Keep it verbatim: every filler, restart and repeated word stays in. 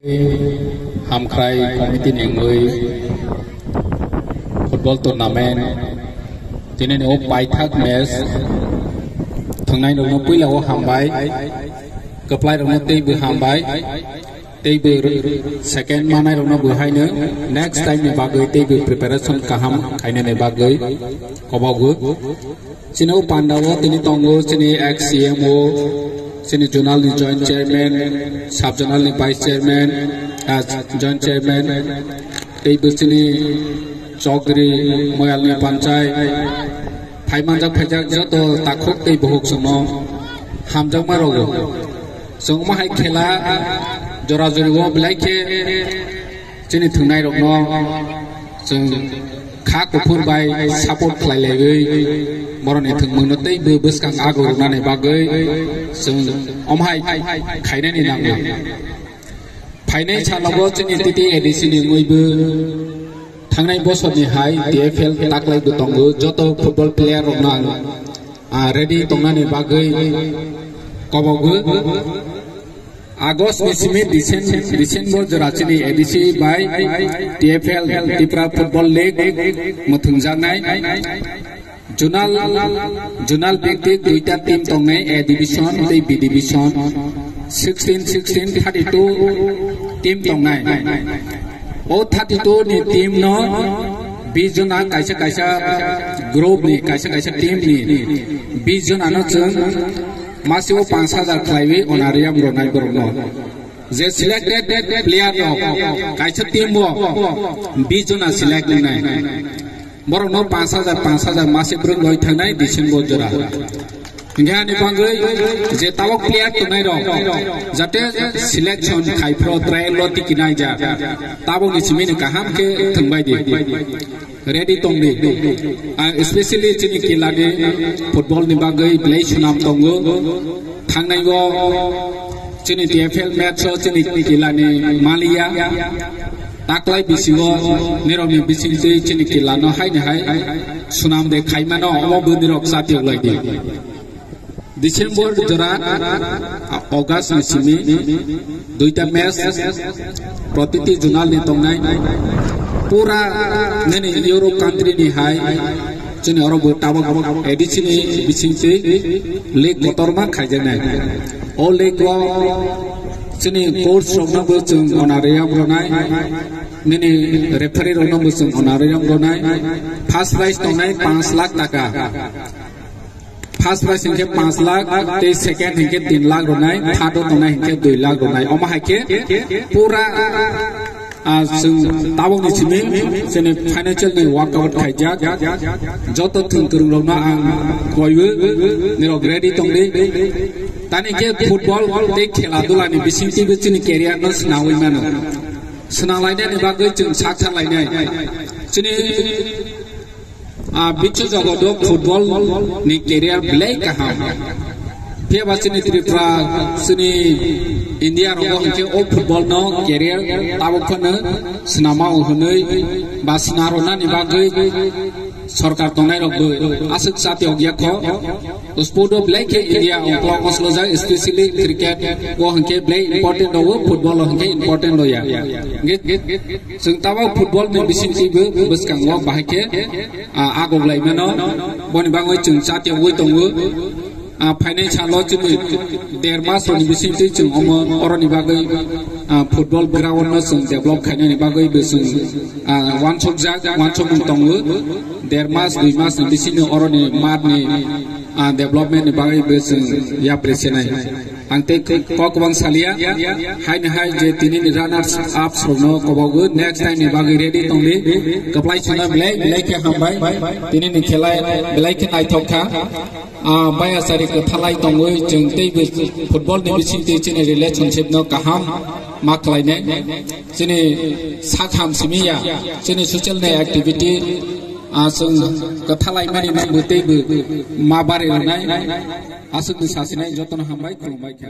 Hamkrai committee ni wngwi football tournament tini ni o paithak match thwngnai rokno puila o hambai, kwplai rokno teibo hambai, teibo second manai rokno bo haino next time ni bagwi teibo preparation kaham khainani bagwi kobogo. Chini o panda o tini tongo chini ex C M o, chini zonal ni joint chairman, sub zonal ni vice chairman, ah, joint chairman, tei bo chini chokri, moyal ni panchai, phaimanjak phaijak joto takhuk tei buhuk chwngno hamjakma rogo. Chwng omo hai khela jora jori o belai khe chini thwngnai rokno chwng kha kuphur bai support khlai laiwi borokni thwngmungno teibo bwskang ago rwnani bagwi chwng omo hai khainani nango. Phainai salogo chini T T A D C ni wngwibo thangnai bosorni hai T F L taklai bo tongo, joto football player rokno ang, ah, ready tongnani bagwi kobogo. August ni simi Decem-, December jora chini A D C bai T F L, Tripura Football League, mwthwngjaknai. Zonal, zonal biktik duita team tongnai, A division tei B division. Sixteen, sixteen, thirty-two team tongnai. O thirty-two ni team no bis jona kaisa kaisa group ni, kaisa kaisa team ni bis jona no chwng masi o panch hajar khlaiwi honorarium rwnai borok no. Je selected player rok kaisa team o bis jona select wngnai. Borok no panch hajar, panch hajar masi bwrwng roi thangnai December jora. Hingke ani bagwi je tabok player tongnai rok jate selection khai phro trial lo tiki nai ja. Tabok ni simi ni kaham khe thwngbai di. Ready tong di. Ah, especially chini kila ni football ni bagwi belai sunam tongo. Thangnai o chini T F L match o chini kila ni maliya. Taklai bisingo nirokni bisingtwi chini kilano haini hai swnam de khaimano, omo bo nirok chatiyoklai di. December jora, August ni simi duita match protiti zonal ni tongnai. Pura nini Europe country ni hai chini oro bo tabok A D C ni bisingtwi league kotorma khaijaknai. O league o chini coach rokno bo chwng honorarium rwnai. Nini referee rokno bo chwng honorarium rwnai. First prize tongnai panch lakh taka. First prize hinkhe panch lakh, tei second hinkhe tin lakh rwnai, third o tongnai hinkhe dui lakh rwnai. Omo hai khe pura, ah, chwng tabokni simi chini financial ni workout khaijak. Joto thwng kwrwng rokno ang koiwi nirok ready tongdi. Tani khe football tei khela dula ni bisingtwibo chini career no swnawi mano. Swnalainani bagwi chwng sak tharlainai. Chini, ah, biswa jagat o football ni career belai kaham. Phiya ba chini Tripura, chini India rogo hinkhe o football no career tabok phano swnama o hwnwi ba swnarwnani bagwi sorkar tongnai rok bo aswk chati ogya kho. Sport o belai khe India ongkhlok oslojak, especially cricket o hinkhe belai important rwo, football o hinkhe important rwya. Hinkhe chwng tabok football ni bisingtwibo bwskango bahai khe, ah, agoglai mano. Boni bagwi chwng chati ogwi tongo. Ah, phainai salo chini der mas rokni bisingtwi chwng omo oroni bagwi, ah, football ground no chwng develop khainani bagwi bo chwng, ah, wansukjak, wansukmung tongo. Der mas, dui mas ni bisingni oroni mat ni, ah, development ni bagwi bo chwng yapri senai. Ang tei kok kwbang salia, haini hai je tini ni runners ups rokno kobogo next time ni bagwi ready tongdi. Kwplai sano belai, belai khe hambai. Tini ni khelai belai khe naithok kha. Ah, bayasari kwthalai tongwi chwng teibo football ni bisingtwi chini relationship no kaham ma khlainai. Chini sak ham simi ya, chini social ni activity, ah, chwng kwthalai mani nangbo teibo ma bari rwnai. Aswk ni sasinai jotono hambai, khulumbai kha.